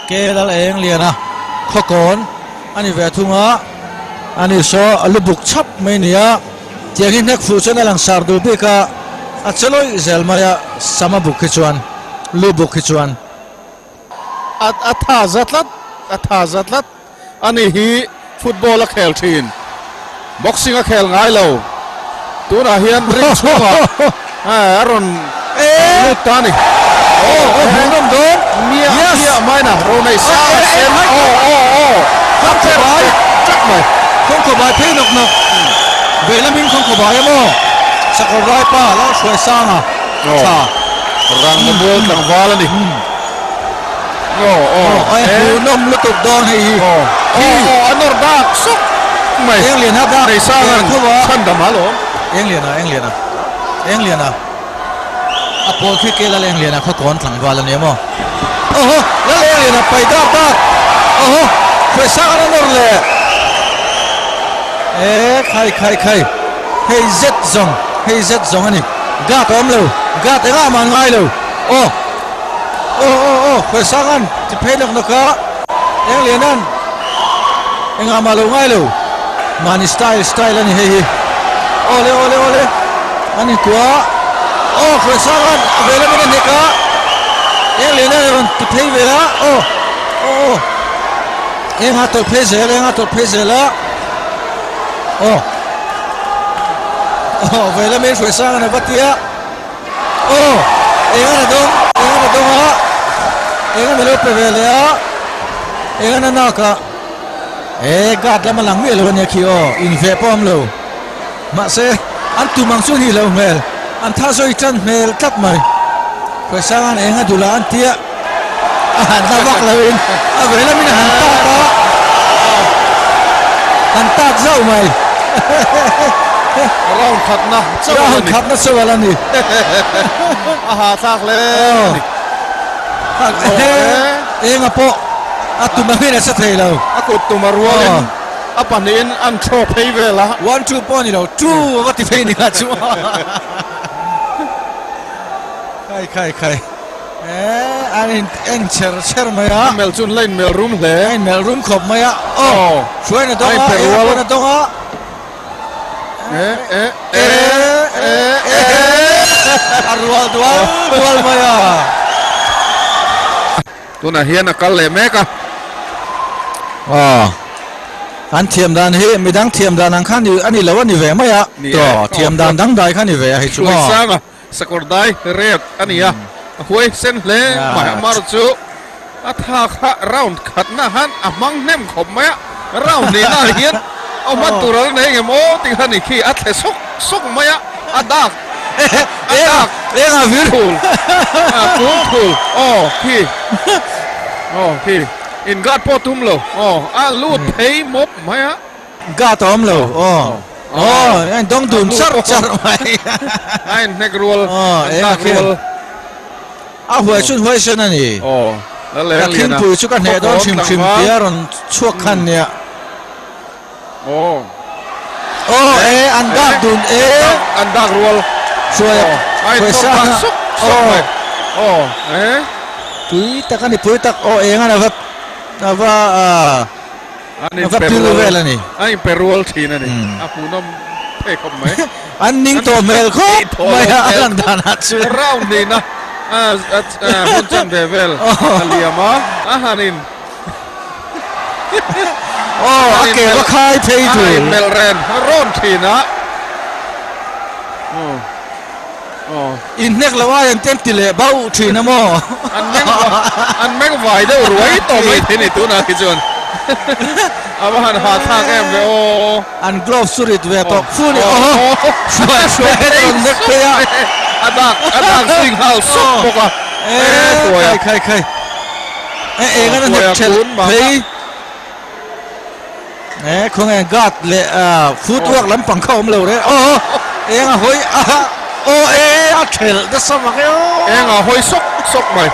Ke lal eng lian a khawkawn a ni ve thung a, ani saw a lu buk chhap mai a ni a, tiang hi hnek fuh chuan a langsar duh bik a, a che lawih zel mai a, sama buk hi chuan lu buk hi chuan. A a tha za tlat, a tha za tlat a ni hi football a khel thin, boxing a khel ngai lo, tunah hian ring chhungah a rawn lut ta a ni. Aw aw hmuhnawm dawn miah miah mai na ro nei sang a sen aw aw aw khawng khawbai tlat mai khawng khawbai phei nawk nawk veilam in khawng khawbai a maw sakawr rai pa lo hruai sang a tha rang na mual tlangval a ni aw aw ai hmuhnawm lutuk dawn hei hi aw aw a nawr dak sawk mai eng lian a dak nei sang an chhan dam a lawm eng lian a eng lian a eng lian a A pawl khi ke Lalengliana khaw kawn tlangval a ni maw? Awhaw! Lalengliana pai dak dak! Awhaw! Khuaisang an a nawr le! Ee khai khai khai! Hei zet zawng, hei zet zawng a ni. Guard a awm lo, guard engah mah an ngai lo. Aw! Aw aw aw! Khuaisang an ti phei nawk nawk a, Engliana'n engah mah lo ngai lo. Mahni style style a ni hei hi. Awle awle awle! An inkuah a, aw Hruaisanga'n a ve lamin a hnek a, eng lehna a rawn ti phei ve a, aw aw aw eng a tawlh phei zel eng a tawlh phei zel a, aw aw ve lamin Hruaisanga'n a va ti a, aw eng a na dawng eng a na dawng a, eng a na lo pe ve leh a, eng a na nak a, e guard lam a lang miah lo a nia khi aw inveh pawh a awm lo. Mahse, an tum ang chu ni lo hmel, an tha zawi tan hmel tlat mai. Khuaisanga'n eng a duh lah an tia, a han la vak loin a ve lamin a han tak a, han tak zauh mai. Round khatna chauh a la ni. Round khatna chauh a la ni. A hahthlak hle a ni. Enga pawh a tum angin a sa thei lo. A kut tum a rualin. A pahnihin an throw phei vel a. One two pawh a ni lo, two a va ti phei ni kha chu. Khai khai khai. Eh, an in en cher cher mai a. A mel chu an la in mel rum hle. A in mel rum khawp mai a. Oh, hruaina dawng a, eng a pawna dawng a. Eh, eh, eh, eh, eh. A rual dual dual mai a. Tunah hian a kal leh mek a. Aw. An thiam dan hi midang thiam dan ang kha ni a ni lo a ni ve mai a. Ni e. Aw, thiam dan dangdai kha ni ve a hei chu maw. Hruaisanga sakawr dai red a ni a. A huai sen hle mai a mar chu a tha kha round khatna han a hmang hnem khawp mai a. Round nihna hian a hman tur a la nei ngem aw tih kha ni khi a thle sawk sawk mai a. A dak a dak Eng a vir thul a kung thul aw khi aw khi in guard pawh tum lo aw a lut phei mawp mai a. Guard a awm lo aw aw a in dawng dun char char mai a in hnek rual an dak rual a huai chun huai sen a ni aw ka khingpui chu ka hneh dawn hrim hrim tia rawn chhuak khan nia. Aw. Aw e an dak dun e. An dak rual. Hruai hruai sa. Aw. Aw e. Tui tak ani pui tak aw eng an ava ava ava pil vel ani. A in pe rual thin ani. A hmuhnawm phei khawp mai. An ning tawh hmel khawp mai a a lan dan ah chuan. Round nihna hun chan ve vel a liam a a han in. Aw a ke va khai phei thul. A inmelh ren rawn thin a. Aw. Aw. Inhnek lo ai an tem ti leh bauh thin a maw? An meng an meng vai deuh ruai tawh mai thei ni tunah khi chuan. A va han hahthlak em ve aw. An glove chu rit ve tawh fu ni aw. Hruai hruai rawn nek phei a. A dak a dak zui nghal sawk bawk a. E khai khai khai. E eng an hnek thelh phei e khawnge guard leh footwork lampang kha awm lo re aw eng a hawi a aw e a thelh nasa mak e aw eng a hawi sawk sawk mai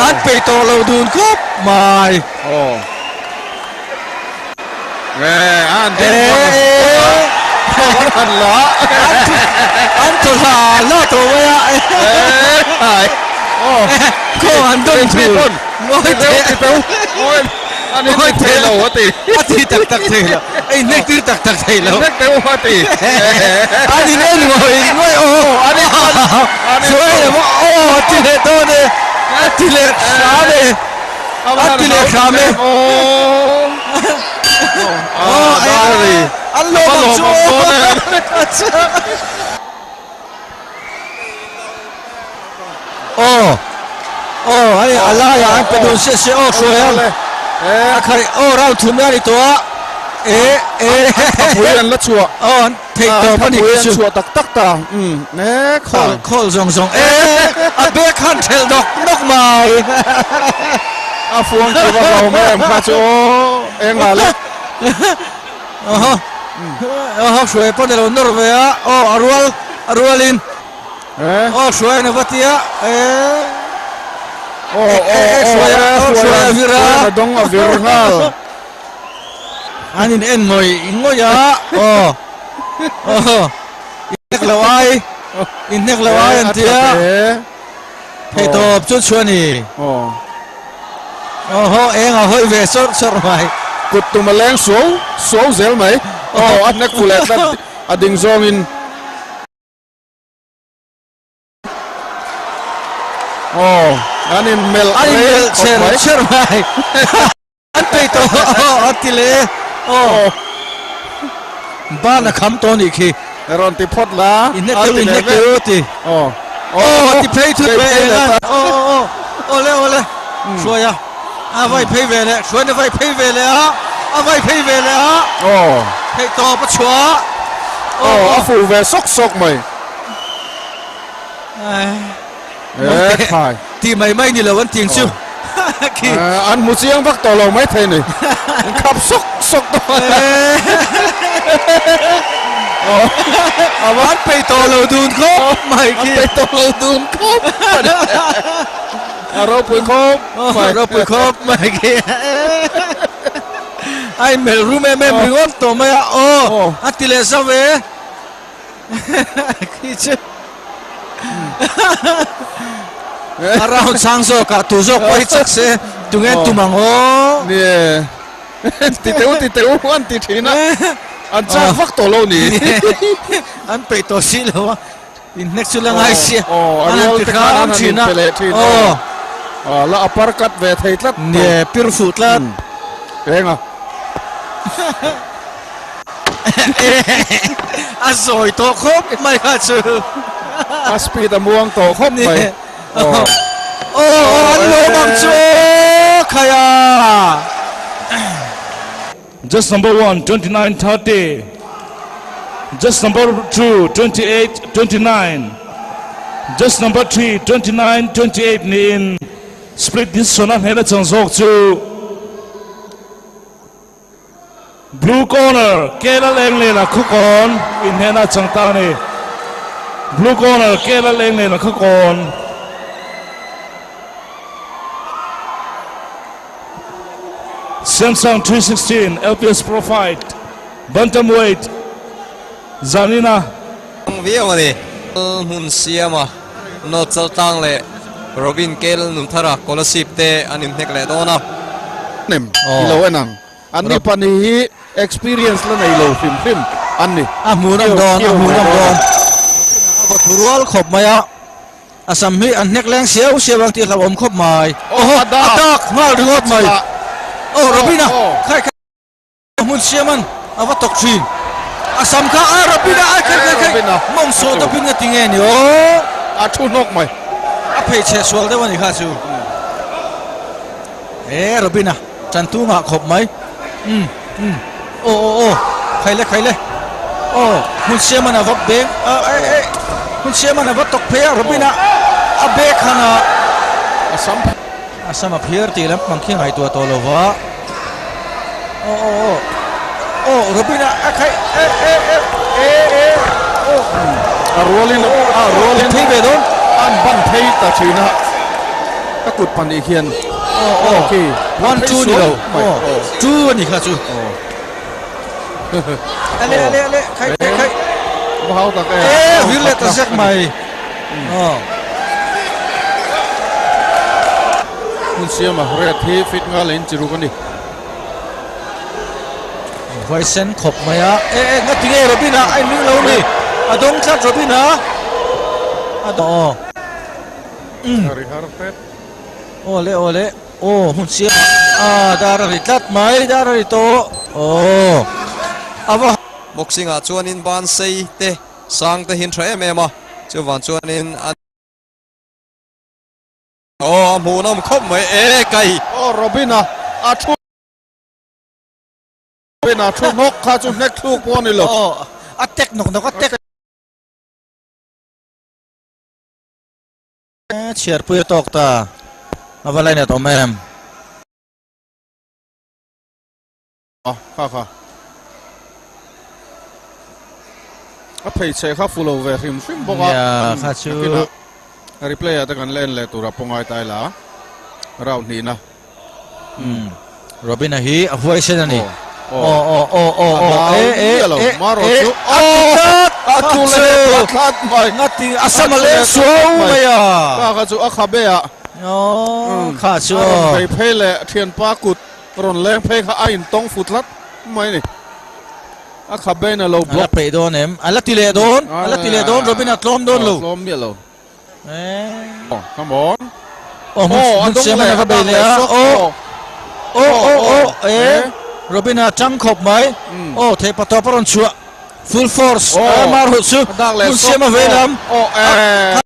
an peih tawh lo dun khawp mai aw e an ding an la an thaw hla hla tawh mai a e khaw an dawn thul. Ngawi teh. Ti teu ngawi an in ti thei lo a ti. A ti tak tak thei lo. A in hnek tir tak tak thei lo. In hnek teu a ti. An in en ngawi ngawi aw. An in an in Chuai leh maw aw a ti leh dawn e. A ti leh hram e. A ti leh hram e. Aw a an lawm ang chu aw. Aw aw hei a laiah an pe dun siah siah aw hruai ang a khaih aw round thum lai a ni tawh a e e Thapui an la chhuah aw an theih tawp a ni Thapui an chhuah tak tak ta umm e khawl khawl zawng zawng e a bag khan thelh nawk nawk mai a fuang chu va hlauhawm em kha chu aw engah le Aw aw hruai pawh ni lo nawr ve a aw a rual a rualin aw hruai na va tia e aw aw hruai aw hruai a vir a a dawng a vir nghal an in en ngawih ngawih a aw aw inhnek lo ai inhnek lo ai an tia thei tawp chu chu a ni aw Awhaw eng a hawi ve sawrh sawrh mai. Kut tum a leng suau suau zel mai. Aw a hnek fu leh tlat a ding zawngin. Aw an inmelh An inmelh cher cher mai. An peih tawh aw a ti leh aw. Ban a kham tawh nih khi. Rawn ti phawt la. Inhnek teuh inhnek teuh a ti. Aw. Aw a ti phei thut mai eng a. Aw aw aw awle awle hruai a a vai phei ve leh hruain a vai phei ve leh a a vai phei ve leh a. Aw. Theih tawp a chhuah a. Aw a fuh ve sawk sawk mai. E khai. Ti mai mai ni lo an ting chu. Khi. An hmu chiang vak tawh lo mai thei ni. An khap sawk sawk tawh. An peih tawh lo dun khawp mai khi. An peih tawh lo dun khawp. A ropui khawp mai. Ropui khawp mai khi. A inmelh rum em em ringawt tawh mai a. Aw a ti leh zauh e. Khi chu a round chang zawk ah tu zawk pawh hi chak se tunge an tum ang aw. Nie ti teu ti teu an ti thin a an chak vak tawh lo ni. An peih tawh si lo a inhnek chu la ngai sia an han ti hram thin a aw la upper cut ve thei tlat nie pir fuh tlat. Eng a. A zawi tawh khawp mai kha chu. A speed a muang tawh khawp mai. Aw an lawm ang chu aw khai a. Just number 1, 29.30. Just number 2, 28.29. Just number 3, 29.28 niin split decision a hnehna chang zawk chu Blue corner Kela Lenglen a khukawn inhnehna a chang ta a ni. Blue corner Kela Lenglen a khukawn. Samsung 316 LPS Pro Fight Bantamweight Zanina. Ang viau a ni. Hmun siama North Chaltlang leh Robin Kel Nunthara Kolasib te an inhnek leh dawn a. Nem i lo en ang. An ni pahnih hi experience la nei lo hrim hrim an ni. A hmun awm dawn, a hmun awm dawn. A va thu rual khawp mai a, a sam hi an hnek leng siau siau ang tih hlauhawm khawp mai. Awhaw, a dak nghal ringawt mai. Aw Robina, khai khai. Hmun siaman a va tawk thin. A sam kha a Robina a khai khai khai. Mawng saw tawpin nga ti nge ni aw. A thu hnawk mai. A phei chhe sual deuh a ni kha chu. E Robina tantu ngah khawp mai. Um um aw aw aw khai le khai le. Aw hmun siaman a va beng a e e hmun siaman a va tawk phei a Robina a bek han a. A sam. A sam a phiar tih lampang khi ngaihtuah tawh lo va. Aw aw aw aw Robin a a khaih e e e e e aw. A rualin a rualin thei ve dawn. An ban phei ta thin a. Ka kut pahnih hian aw aw khi one two ni lo aw two a ni kha chu. Ale ale ale khai khai khai. Va hau tak e. E vir leh ta zek mai. Aw. Hmun siama red hi fit nghal in chi ruk a ni. Huaisen khawp mai a, e e ngati nge Robin-a a inring lo ni, a dawng tlat Robin-a a dawng aw. Umm. A ri har hret. Aw le aw le aw hmun siama a dar a ri tlat mai dar a ri tawh aw a va. Boxing ah chuanin ban sei te sang te hi an tha em em a, chuvang chuanin an. Aw a hmuhnawm khawp mai e kai. Aw Robin-a a thu Robin-a thu hnawk kha chu hnek thluk pawh a ni lo. Aw a tek nawk nawk a tek. Chhiarpui a tawk ta a va lainat awm em. A kha kha. A phei chhe kha fu lo ve hrim hrim bawk a. Nia kha chu. Nakinah replay ah te kan la en leh tur a pawngai ta ila round hnihna. Umm Robin-a hi a huaisen a ni. Aw aw aw aw aw e e e e a ti tlat a thu leh tlat mai. Ngati a sam a leng suau mai a. Kha kha chu a khabe ah. Aw kha chu aw. A rawn phei phei leh thianpa kut. Rawn leng phei kha a intawng fu tlat mai a ni. A kha bein a lo block. A la peih dawn em? A la ti leh dawn. A la ti leh dawn. Robin a tlawm dawn lo. Tlawm miah lo. Oh, come on. Oh, hmun siam a va bei leh a. Oh, oh, oh, oh, eh. Robin a tang khawp mai. Oh, theih patawp a rawn chhuah. Full force. Oh, mar hu chu. Hmun siam a vei lam. Oh, eh.